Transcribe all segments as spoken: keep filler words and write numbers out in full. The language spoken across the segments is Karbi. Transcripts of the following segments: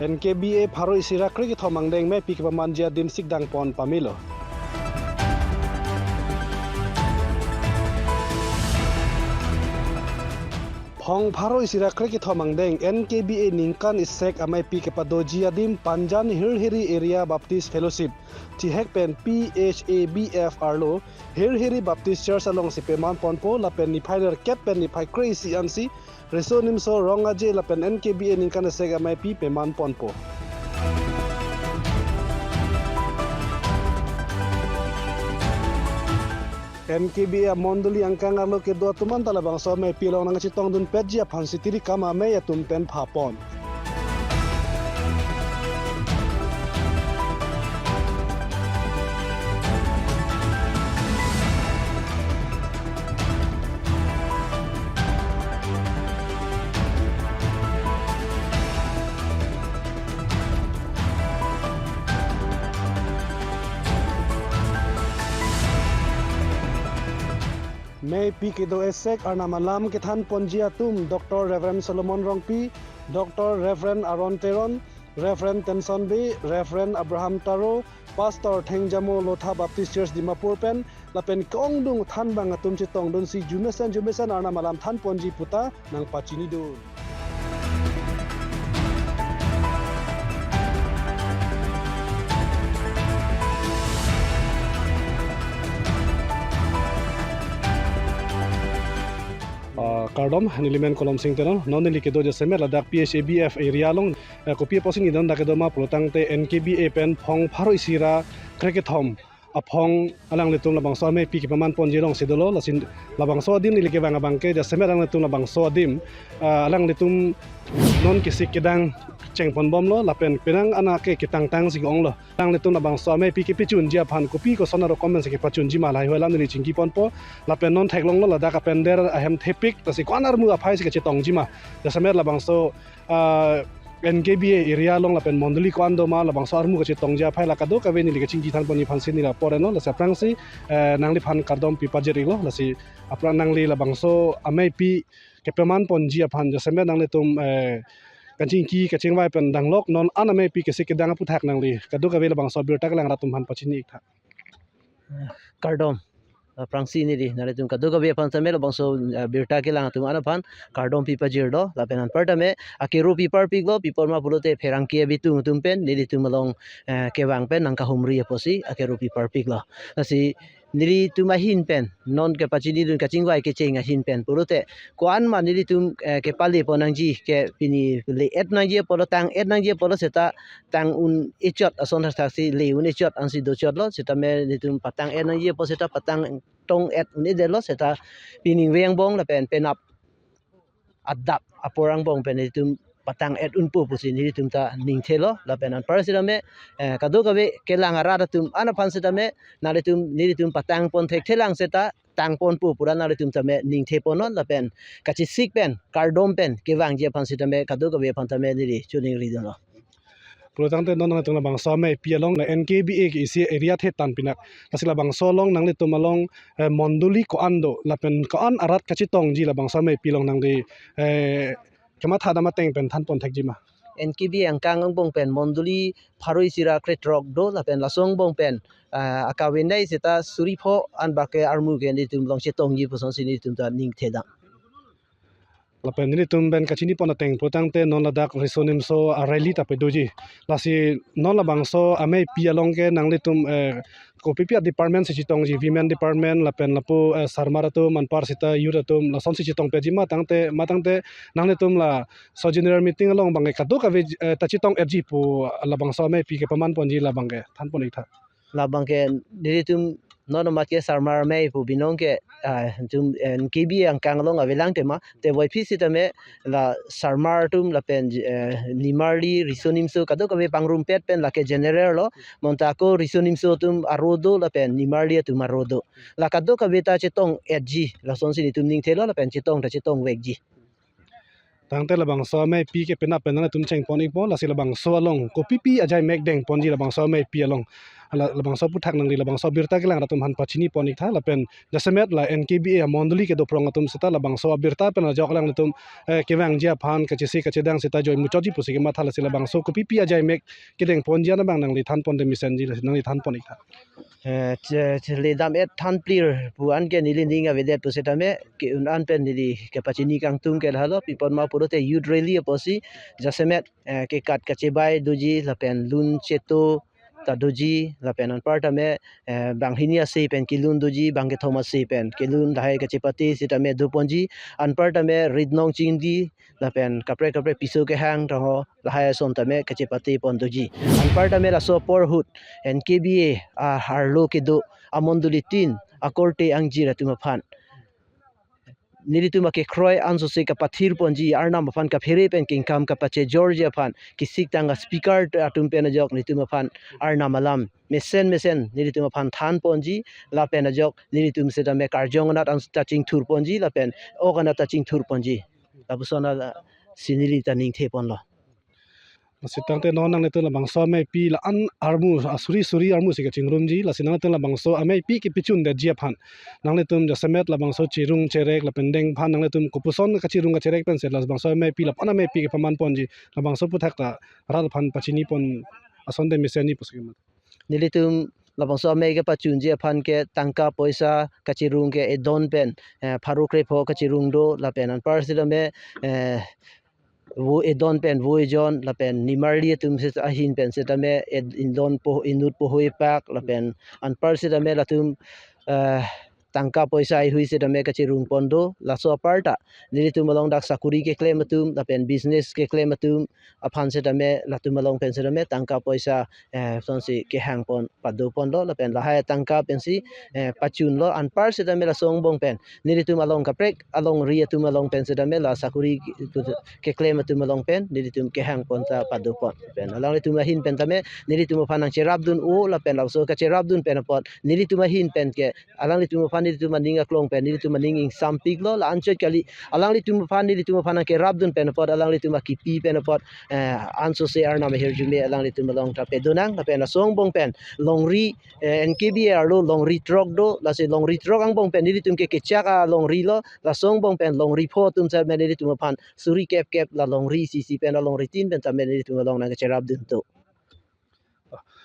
N K B A pharo isi ra krekethom angdeng meipi kepamanji adim sikdang pon pamelo. Phong pharo isi ra krekethom angdeng N K B A ningkan isek ameipi kepadoji adim Panjan Hirhiri Area Baptist Fellowship chihek pen P H A B F arlo Hirhiri Baptist Church alongsi peman ponpo lapen niphai nerkep pen niphai kre-isi ansi Riso Nimso Rong Aje lapen N K B A ningkan isek ameipi peman ponpo. N K B A mondoli angkang arlo kedo atum anta labangso ameipi along nangchetongdun petji aphan sitiri kam amei atum pen phapon. Meipi kedo isek arnam alam kethan ponji atum Doctor Reverend Solomon Rongpi, Doctor Reverend Aaron Teron, Reverend Tenson Bey, Reverend Abraham Taro, Pastor Thengjamo Lotha Baptist Church Dimapur pen lapen ke-ongdung thanbang atum chetongdunsi jumesen jumesen arnam alam than ponji puta nangpachinidun. Ah, kardom, neli men Kolomsing Teron, non neli kedo jasemet ladak P H A B F area along, eh, kopi apotsi neli non dak kedo ma pulotangte N K B A pen phong pharo isi ra krekethom aphong alanglitum labangso ameipi kepaman ponji alongsi dolo, lasi labangso adim neli kevang abangke jasemet alanglitum labangso adim, ah, alanglitum non kesik kedang chengpon bomlo lapen penang ana ke ketangtangsi ke-onglo. Alanglitum labangso ameipi kepachunji aphan kopi koson arokom pensi kepachunji ma lahai hui alam neli chingki ponpo lapen non theklonglo ladak apender ahem thepik lasi ko-an armu aphai si kachetongji ma. Jasemet labangso ah, N K B A area along lapen mondoli ko-an do ma labangso armu kachetongji aphai la kadokave neli kachingki than ponji aphansi neli apor enlo, lasi aphrangsi, eh, nangliphan kardom pipajir-iklo, lasi aphrang nangli labangso ameipi kepaman ponji aphan jasemet nanglitum, eh, kachingki kachingvai pen danglok non an ameipi kesik kedang aputhak nangli kadokave labangso abirta kelang rat atum aphan pachini-ik tha. Kardom. Aphrangsi neli nanglitum kadokave aphan tame labangso, eh, birta kelang atum an aphan kardom pipajirlo lapen anparta me akero piparpiklo, pi apot ma pulote pherangke abitung atum pen nelitum along, eh, kevang pen nangkahumri apotsi akero piparpiklo. Lasi nelitum ahin pen non kepachinidun kachingvai kecheng ahin pen pulote ko-an ma nelitum, eh, kepale pon nangji ke pini le-et nangji apotlo, tang-et nangji apotlo seta tang un-e chot ason thakthaksi le un-e chot ansi dochotlo, seta me nelitum patang-et nangji apot seta patang tong-et un-edetlo, seta pining veng angbong lapen penap adap apor angbong pen nelitum patang-et unpo pusi nelitum ta ningthelo, lapen anpar seta me, eh, kadokave kelang arat atum an aphan seta me nanglitum nelitum patang pon thekthelang seta tang ponpo pura nanglitum tame ningthe ponnon lapen kachesik pen kardom pen kevangji aphan seta me kadokave aphan tame neli choningridunlo. Pulotangte non nanglitum labangso ameipi along la N K B A ke isi area the tan pinak. Lasi labangso along nanglitum along, eh, mondoli ko-an do lapen ko-an arat kachetongji labangso ameipi along nangli, eh, kematha dam ateng pen than pon thekji ma. N K B A angkang angbong pen mondoli pharo isi ra krethrok do lapen laso angbong pen, ah, akawenei seta suri pho an bak ke armu ke nelitum along chetongji pusonsi nelitum ta ningthedam. Lapen nelitum pen kachini pon ateng pulotangte non ladak Riso Nimso a-rally ta padoji. Lasi non labangso ameipi along ke nanglitum, eh, kopipi a-department si chetongji, women department lapen lapu, eh, sarmar atum anpar seta youth atum lasonsi chetong peji ma tangte, ma tangte nanglitum laso general meeting along abangke kadokave, eh, ta chetong-etji pu labangso ameipi kepaman ponji labangke than pon-ik tha. Labangke nelitum non amat ke sarmar amei pu binong ke, ah, tum, eh, N K B A angkang along avelang tema, te voiphit sitame la sarmar atum lapen, eh, nimarli Riso Nimso kadokave pangrumpet pen lake general lo, bonta ako Riso Nimso atum aro do lapen nimarli atum aro do. La kadokave ta chetong-etji, lasonsi nelitum ningthelo lapen chetong ta chetongvekji. Tangte labangso ameipi ke penap pen nanglitum chengpon-ikpo, lasi labangso along kopipi ajai mek dengponji labangso ameipi along. la-, labangso aphuthak nangli labangso abirta kelang atum aphan pachini pon ik tha lapen jasemet la N K B A amondoli kedo phrong atum seta labangso abirta pen ajok alanglitum, eh, kevangji aphan kachisi kachedang seta joi muchotji pusi kematha lasi labangso kopipi ajai mek kedeng ponji an abang nangli than pon de mesenji lasi nangli than pon ik tha. Eh, che-, che-, ledam et than plir pu an ke neli ning avedet pusitame ke un an pen neli kepachini kangtung ke lahelo pi apot ma pulote youth rally apotsi jasemet, eh, kekat kachebai doji lapen lun cheto ta doji lapen anpartame, eh, banghini ase pen kelun doji bangkethom ase pen kelun lahai kachepate sitame do ponji anpartame ritnong chingdi lapen kaprek kaprek piso kehang tangho lahai ason tame kachepate pon doji. Anpartame laso apor ahut N K B A a-arlo kedo amondoli tin akorte angjir atum aphan nelitum akekroi ansose kapathir ponji arnam aphan kaphere pen kengkam kapachejorji aphan kesik tang a-speaker atum pen ajok nelitum aphan arnam alam mesen mesen nelitum aphan than ponji lapen ajok nelitum sitame karjong anat an ta chingthur ponji lapen ok anat ta chingthur ponji. Lapuson alasi neli ta ningthe ponlo. Lasi tangte non nanglitum labangso ameipi la-an armu asuri suri armu si kachingrumji lasi nanglitum labangso ameipi kepachun detji aphan nanglitum jasemet labangso chirung cherek lapen deng aphan nanglitum kopuson kachirung kacherek pensi labangso ameipi la-an ameipi kepaman ponji labangso aphuthak ta rat aphan pachini pon ason de mesenji pusi kematha. Nelitum labangso amei kepachunji aphan ke tangka poisa kachirung ke edon pen, eh, pharo krepho kachirung do lapen anpar sitame, eh, vo edon pen vo ejon lapen nimarli atum si ahin pen sitame ed-, indon po inut poho epak lapen anpar sitame latum, eh, tangka poisa ihui sitame kachirung pon do laso aparta nelitum along dak sakuri keklem atum lapen business keklem atum aphan sitame latum along pen sitame tangka poisa, eh, sonsi kehang pon pado ponlo lapen lahai tangka pensi, eh, pachunlo anpar sitame laso angbong pen nelitum along kaprek alongri atum along pen sitame la sakuri keklem atum along pen nelitum kehang pon ta pado pon pen alanglitum ahin pen tame nelitum aphan nangcherapdun o lapen laso kacherapdun pen apot nelitum ahin pen ke alanglitum aphan nelitum aning aklong pen nelitum aning ingsampiklo la anchot kali alanglitum aphan nelitum aphan nangkerapdun pen apot alanglitum akipi pen apot, eh, ansose arnam ahirjume alanglitum along ta pedonang lapen laso angbong pen longri, eh, N K B A arlo longri throk do lasi longri throk angbong pen nelitum ke kechak alongri lo laso angbong pen longri pho atum sar pen nelitum aphan suri kep kep la longri sisi pen alongri tin pen tame nelitum along nangkacherapdun do.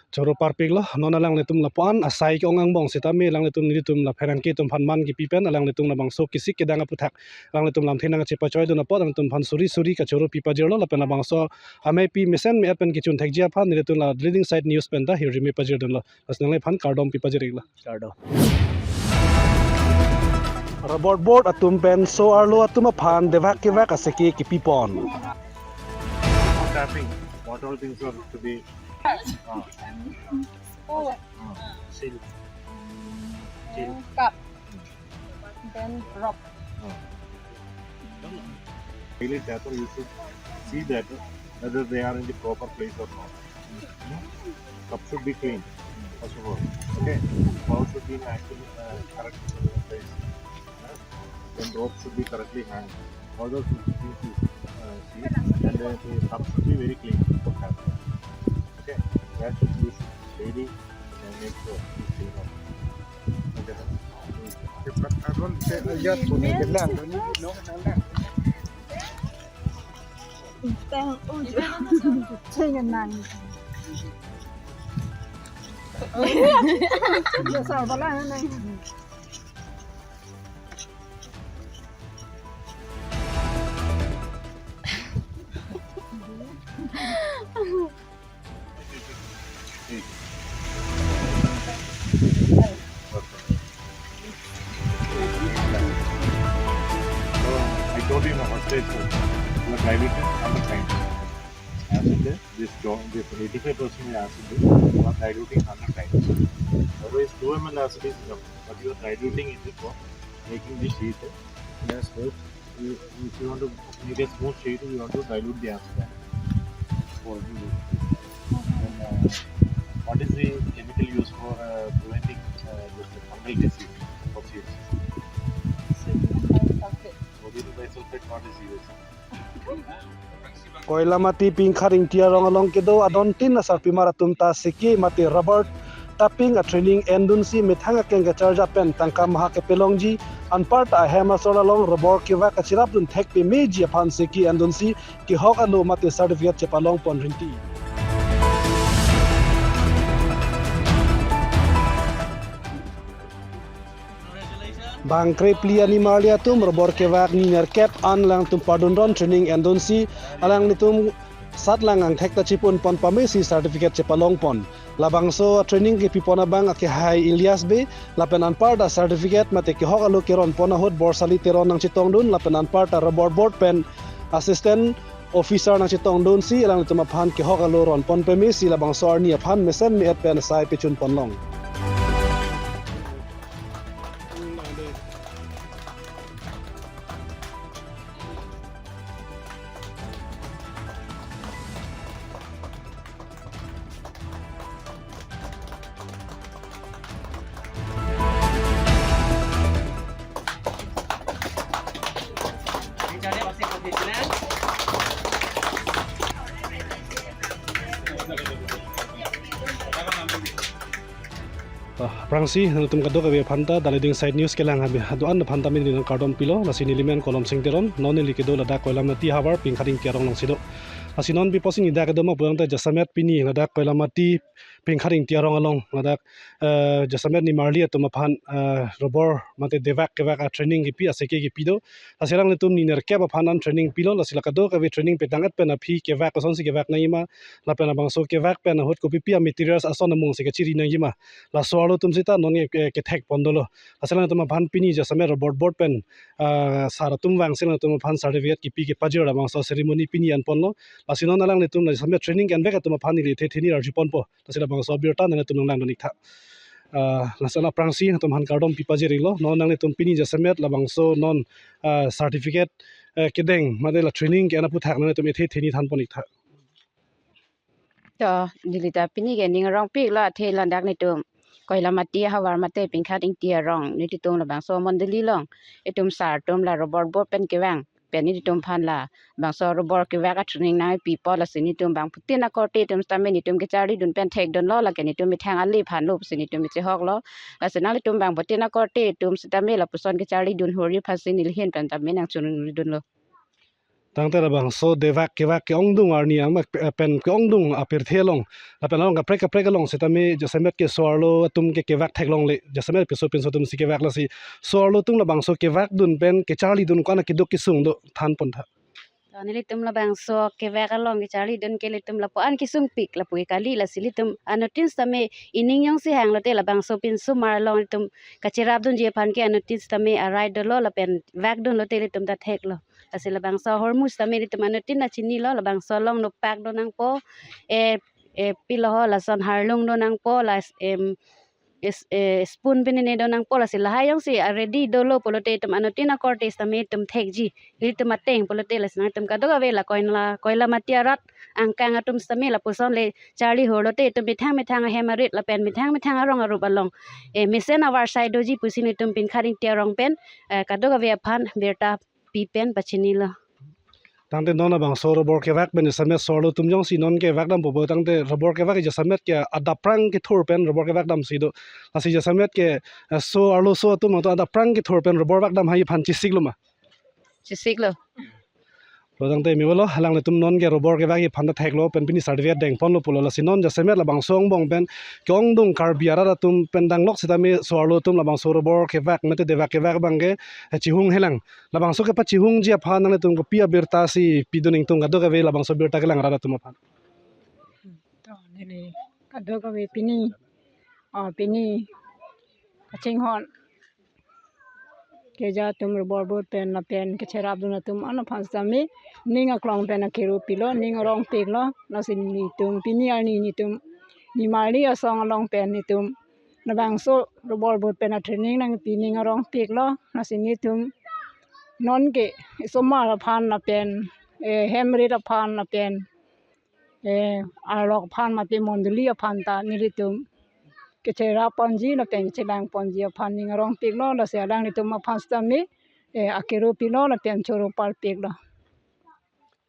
Choro parpiklo non alanglitum lapu-an asai ke-ong angbong sitame alanglitum nelitum la pherangke atum aphan man kipi pen alanglitum labangso kesik kedang aphuthak alanglitum lamthe nangchepachoidun apot alanglitum aphan suri suri kachoro pi pajirlo lapen labangso ameipi mesen me-et pen kechun thekji aphan nelitum la Leading Side News pen ta hirjume pajirdunlo. Lasi nangliphan kardom pi pajir iklo. Kardom. Rubber board atum pen so-arlo atum aphan devak kevak aseke kipi pon. Tapping. What all things are to be, uh, uh, seal. Seal. Cup. Then rope. Uh. Toilet paper, you should see that whether they are in the proper place or not. Hmm? Cup should be clean, first of all. Okay? Bowl should be in actual, uh, correct place. Then rope should be correctly hanged. All those things you, uh, see, and then the cup should be very clean. Okay? That should be daily, uh, make sure you clean up. Okay, sir. So, I told you in the hostage, you are diluting hundred times. Acid, this, this eighty-five percent acid, you are diluting hundred times. Otherwise, two M L acid is enough, but you are diluting it for making this sheet. Yes, sir. You, if you want to make a smooth sheet, you have to dilute the acid. And, uh, what is the chemical used for, uh, preventing, uh, this fungal disease of seeds? Sodium bisulfate. Sodium bisulfate not is used. Koilamati Pingkhat Ingti arong along kedo adon tin asarpimar atum ta seke mate rubber taping a training endunsi methang akeng kacharja pen tangka maha kepelongji, anparta ahem asor along robor kevak kachirapdun thek pemeji aphan seki endunsi kehok alo mate certificate chepalongpon rinti. Bang krephli animarli atum robor kevak ninerkep an alangtum pardunron training endunsi alanglitum satlang angthek ta chipunpon pamesi certificate chepalongpon. Labangso training kepipon abang akehai Ilyas Bey, lapen anparta certificate mate kehok alo keronpon ahut Borsali Teron nangchetongdun, lapen anparta robor board pen assistant officer nangchetongdunsi alanglitum aphan kehok alo ronpon pemesi labangso arni aphan mesen me-et pen sai pechunponlong. Ah, aphrangsi nangtum kadokave aphan ta The Leading Sight News kelang abi do-an aphan ta neli nangkardom pilo, lasi neli men Kolom Sing Teron, non neli kedo ladak Koilamati ahavar Pingkhat Ingti arong alongsi do. Lasi non pi apotsi neli dak kedo ma pulote jasemet pini ladak Koilamati Pingkhat Ingti arong along ladak, eh, jasemet nimarli atum aphan, eh, robor mate devak kevak a training kipi, aseke kipi do. Lasi alanglitum ninerkep aphan an training pilo, lasi la kadokave training petang-et pen aphi kevak kosonsi kevak nangjima, lapen labangso kevak pen ahut kopipi a materials ason amung si kachiri nangjima, laso arlo atum seta non ke, ke, kethekpon dolo. Lasi alanglitum aphan pini jasemet robor board pen, ah, sar atum vangsi alanglitum aphan certificate kipi kepajir labangso ceremony pini enponlo. Lasi non alanglitum la jasemet training envek atum aphan neli ethe theni arjuponpo. Lasi labangso abirta nanglitum nanglangdun iktha. Ah, lasi la aphrangsi nangtum aphan kardom pipajir-iklo. Non nanglitum pini jasemet labangso non, ah, certificate, eh, kedeng mate la training ke-en aphuthak nanglitum ethe theni thanpon iktha. To, neli ta pini ke ning arongpiklo, athe ladak netum Koilamati ahavar mate Pingkhat Ingti arong, netum labangso mondoli along itum sar atum la robor board pen kevang pen netum aphan labangso robor kevak a training nangpipo, lasi netum bangphutin akorte atum sitame netum kecharlidun pen thekdunlo, lake netum methang ale aphan lo pusi netum chehoklo. Lasi nanglitum bangphutin akorte atum sitame lapuson kecharlidun hori aphansi neli ahin pen tame nangchunridunlo. Tangte labangso devak kevak ke-ongdung arni ang mak pe-, pen ke-ongdung apirthe along, lapen along kaprek kaprek along sitame jasemet ke so-arlo atum ke kevak theklongle, jasemet pinso pinso atumsi kevak, lasi so-arlo atum labangso kevakdun pen kecharlidun ko-an akeduk kesung do, thanpontha. To, nelitum labangso kevak along kecharlidun ke ilitum lapu-an kesungpik lapu ke kali, lasi ilitum anuttin sitame ining jongsi hanglote labangso pinsomar along ilitum kacherapdunji aphan ke anuttin sitame a-right dolo, lapen vakdunlote ilitum ta theklo. Lasi labangso ahormu sitame ilitum anuttin ta chinilo, labangso along nopak do nangpo, eh, eh, pilo ho, lason harlung do nangpo, las, em, is, eh, spoon pinine do nangpo, lasi lahai jongsi a-ready dolo pulote itum anuttin akorte sitame itum thekji, ilitum ateng pulote. Lasi nangtum kadokave la Koila, Koilamati arat angkang atum sitame lapuson le charli horlote itum methang methang ahem arit lapen methang methang arong arup along, eh, mesen avarsai doji pusi netum Pingkhat Ingti arong pen, eh, kadokave aphan birta pi pen pachinilo. Tangte non labangso robor kevak pen jasemet so-arlo atum jongsi non kevakdampo, tangte robor kevak jasemet ke adap aphrang kethur pen robor kevakdamsi do. Lasi jasemet ke, eh, so-arlo so atum atum adap aphrang kethur pen robor vakdam hai aphan chesiklo ma? Chesiklo. Lo tangte me pulo, alanglitum non ke robor kevak aphan ta theklo pen pini certificate dengponlo pulo, lasi non jasemet labangso angbong pen ke-ongdung Karbi arat atum pen danglok sitame so-arlo atum labangso robor kevak mate devak kevak abang ke, eh, chihung helang. Labangso kepachihungji aphan nanglitum kopi abirtasi pidun ingtung, kadokave labangso birta kelang arat atum aphan? To, neli kadokave pini, ah, pini kachinghon keja atum robor board pen lapen kacherapdun atum an aphan sitame ning aklong pen akero pilo, ning arongpiklo, lasi netum pini arni netum nimarli asong along pen netum labangso robor board pen a-training nangpi ning arongpiklo, lasi netum non ke isomar aphan lapen, eh, hem arit aphan lapen, eh, arlok aphan mate mondoli aphan ta nelitum kecherapponji lapen chelangponji aphan ning arongpiklo, lasi alanglitum aphan sitame, eh, akero pilo lapen choro parpiklo.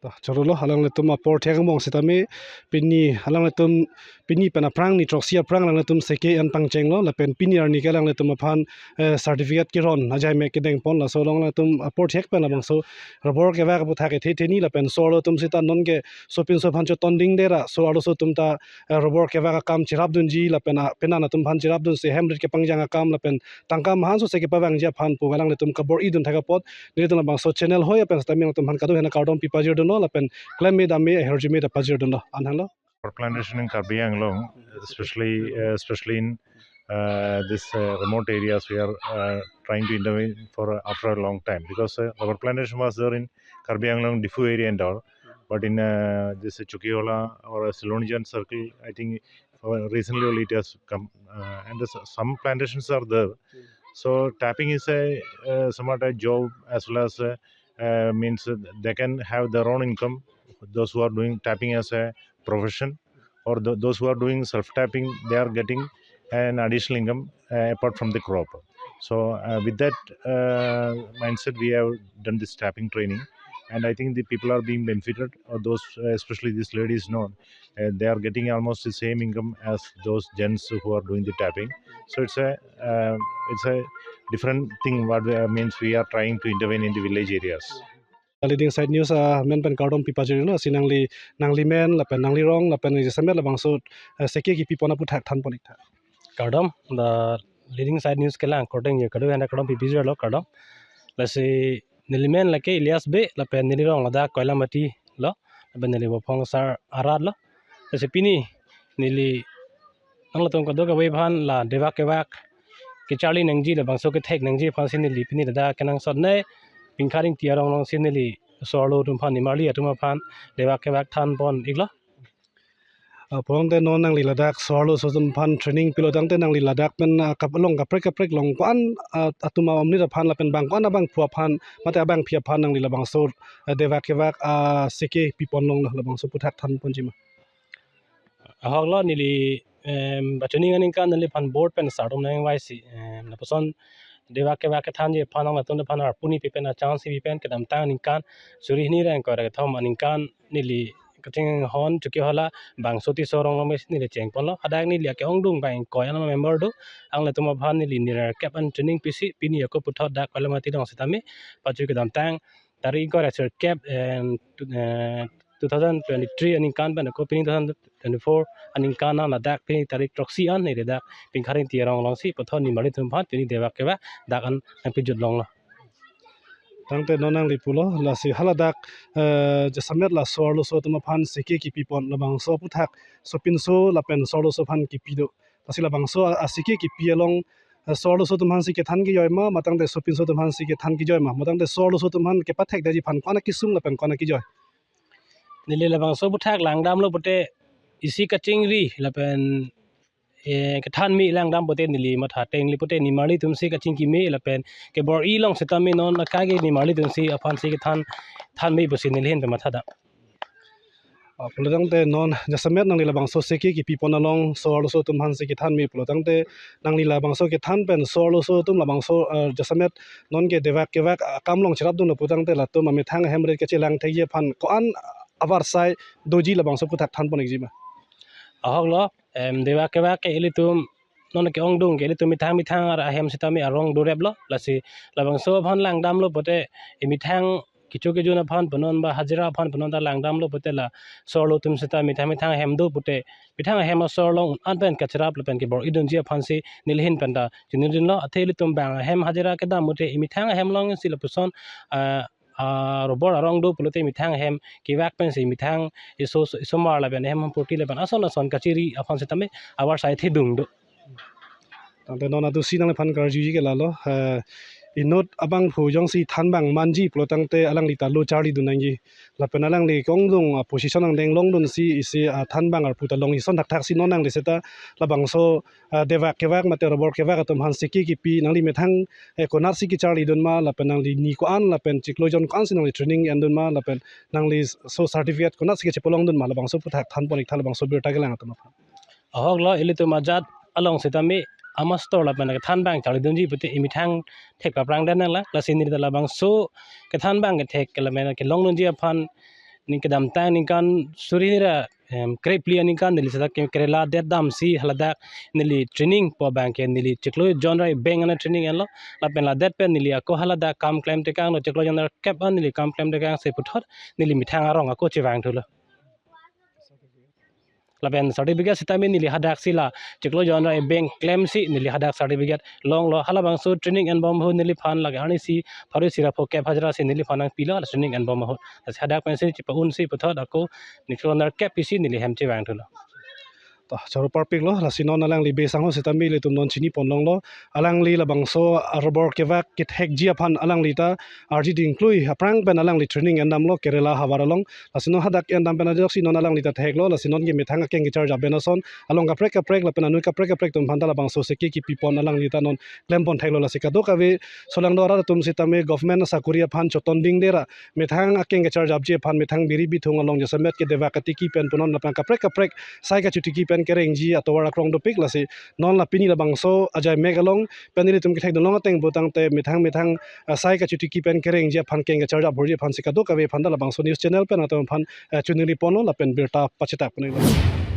To, chorolo, alanglitum apor thek angbong sitame pini alanglitum pini pen aphrang ni throksi aphrang alanglitum seke an pangchenglo, lapen pini arni ke alanglitum aphan, eh, certificate keron ajai me kedeng pon, laso along alanglitum apor thek pen labangso rubber kevak aputhak ethe theni lapen so-arlo atum seta non ke sopinso aphan chotonding dera, so-arloso atum ta, eh, rubber kevak akam cherapdunji lapen a, penan atum aphan cherapdunsi hem rit kepangjang akam lapen tangka mahan sose kepavangji aphan pu alanglitum kabor-idun thek apot nelitum labangso channel hoi apen seta nelitum aphan kadokave aphan kardom pi pajirdunlo lapen klem me dam me ahirjume ta pajirdunlo. Anhanglo. Rubber plantation in Karbi Anglong, especially, uh, especially in, uh, this, uh, remote areas, we are, uh, trying to intervene for, uh, after a long time, because, uh, rubber plantation was there in Karbi Anglong, Diphu area and all, but in, uh, this Chokihola or, uh, Silonijan circle, I think, uh, recently only it has come, uh, and this, some plantations are there. So tapping is a, uh, somewhat a job as well as, uh, uh, means, uh, they can have their own income. Those who are doing tapping as a profession, or th- those who are doing self tapping, they are getting an additional income, uh, apart from the crop. So, uh, with that, uh, mindset, we have done this tapping training, and I think the people are being benefited. Or those, uh, especially these ladies, know, uh, they are getting almost the same income as those gents who are doing the tapping. So it's a, uh, it's a different thing what we, uh, means we are trying to intervene in the village areas. Leading Side News, ah, men pen kardom pi pajirlo, si nangli, nangli men lapen nangli rong lapen jasemet labangso, eh, seke kepi pon aputhak than pon ik tha. Kardom, the Leading Side News kelang kordeng ye kardom, hena kardom pi pajirlo, kardom. Lasi neli men lake Elias Bey lapen neli rong ladak Koilamati lo, lapen neli bophong sar arat lo. Lasi pini neli nanglatum kadokave aphan la devak kevak kecharli nangji labangso kethek nangji aphansi neli pini ladak kenangsot ne Pingkharing Tiarong alongsi neli so-arlo atum aphan, nimarli atum aphan devak kevak than pon iklo. Ah, pulote non nangli ladak so-arloso atum aphan training pilo tangte nangli ladak pen, ah, kap along kaprek kaprek along ko-an, ah, atum amnit aphan lapen bang ko-an abangphu aphan mate abangpi aphan nangli labangso, ah, devak kevak, ah, seke pi pon longlo, labangso aputhak than ponji ma? Ahok lo, neli, em, pachoning aningkan neliphan board pen sar atum nangvaisi, em, lapuson devak kevak kethanji aphan nanglatum aphan arpu ni pi pen, a chance pi pen, kedamtang aningkan suri hini ra ingkoi ra kethom aningkan neli kachinghon Chokihola bangso Tisso arong along si neli cheng ponlo. Hadak neli ake-ongdung bang ingkoi an member do. Anglitum aphan neli nerkep an training pisi pini ako puthot dak Koilamati along sitame pachu kedamtang tarik ingkoi ra sirkep, em, tu-, eh, two thousand twenty-three aningkan pen ako pini two thousand twenty-four aningkan an ladak pini tarik throksi an neli dak Pingkharing Tiarong alongsi puthot nimarli atum aphan pini devak kevak dak an nangpejut longlo. Tangte non nangli pulo, lasi haladak, eh, jasemet la so-arloso atum aphan seke kepi pon labangso aputhak sopinso lapen so-arloso aphan kepi do. Lasi labangso a, a seke kepi along, eh, so-arloso atum aphansi kethan kejoi ma, matangte sopinso atum aphansi kethan kejoi ma, matangte so-arloso atum aphan kepathek detji aphan ko-an akesung lapen ko-an akejoi? Neli labangso aputhak langdamlo pute isi kachingri lapen, eh, kethan me langdam pute neli matha tengli pute nimarli atumsi kachingki me lapen kebor-i along sitame non akagi nimarli atumsi aphansi kethan than me pusi neli ahin pen mathadam. Ah, pulo tangte non jasemet nangli labangso seke kepi pon along so-arloso atum aphansi kethan me pulo tangte nangli labangso kethan pen so-arloso atum labangso, ah, jasemet non ke devak kevak akam along cherapdunlo pu tangte latum amethang ahem rit kachelang thekji aphan ko-an avarsai doji labangso aputhak than pon ikji ma? Ahok lo, em, devak kevak ke ilitum non ake-ongdung ke ilitum methang methang ar ahem sitame arong doreplo, lasi labangso aphan langdamlo pute emethang kecho kejun aphan punon ba hajira aphan punon ta langdamlo pute la so-arlo atum seta methang methang ahem do pute methang ahem asor along an pen kacherap lapen kebor-idunji aphansi neli ahin pen ta chinidunlo. Athe ilitum bang ahem hajira kedam pute emethang ahem alongsi lapuson, ah, ah, rubber arong do pulote methang ahem kevak pensi methang iso, isomar lapen ahem hampurti lapen ason ason kachiri aphan sitame avarsai thedung do. Tangte non adusi nangliphan karjuji ke lalo, eh, inut abangphu jongsi thanbang manji pulo tangte alangli ta lo charlidun nangji. Lapen alangli ke-ongdung, ah, position angdeng longdunsi isi, ah, thanbang arpu ta long ison thakthaksi non nangli seta labangso, ah, devak kevak mate rubber kevak atum aphan seke kepi nangli methang, eh, konatsi kecharlidun ma lapen nangli ni ko-an lapen chiklo jon ko-ansi nangli training endun ma lapen nangli so certificate konatsi kachepalongdun ma labangso aputhak than pon ik tha labangso birta kelang atum aphan. Ahok lo, ilitum ajat along sitame amastor lapen kethanbang charlidunji pute emethang thek paprang den nanglang, lasi neli ta labangso kethanbang kethek ke lapen kelongdunji aphan ning kedamtang ningkan suri ra, em, krephli aningkan neli seta ke Kerala det damsi haladak neli training pu abang ke neli chiklo jon ra ibeng an training enlo. Lapen ladet pen neli ako haladak kam klem tekanglo, chiklo jon ra kep an neli kam klem tekangsi puthot neli methang arong ako chevangthulo. Lapen certificate sitame neli hadaksi la chiklo jon ra ibeng klemsi neli hadak certificate longlo. Halabangso training enbom ahut neliphan lake arnisi pharo isi ra phokep hajra si neliphan nangpilo, la training enbom ahut. Lasi hadak pensi chepa-unsi puthot ako neli chiklo jon ra kep isi neli hem chevangthulo. Ta, choro parpiklo, lasi non alangli Bey Sangho sitame ilitum non chiniponlonglo. Alangli labangso arobor kevak kethekji aphan alangli ta arji dingklui aphrang pen alangli training endamlo Kerala havar along. Lasi non hadak endam pen ajoksi non alangli ta theklo, lasi non ke methang akeng kecharjap pen ason along kaprek kaprek lapen anut kaprek kaprek atum aphan ta labangso seke kipipon alangli ta non klempon theklo. Lasi kadokave solangdo arat atum sitame government asakuri aphan chotondingde ra methang akeng kecharjapji aphan, methang biri bithung along jasemet ke deva katiki pen punon lapen kaprek kaprek sai kachotiki pen kerengji atovar akrong dopik. Lasi non la pini labangso ajai mek along pen ilitum kethekdunlong ateng pu tangte methang methang, ah, sai kachotiki pen kerengji aphan, keng kecharjap horji aphansi kadokave aphan ta labangso news channel pen atum aphan, ah, choningriponlo lapen birta pachethak ponlo.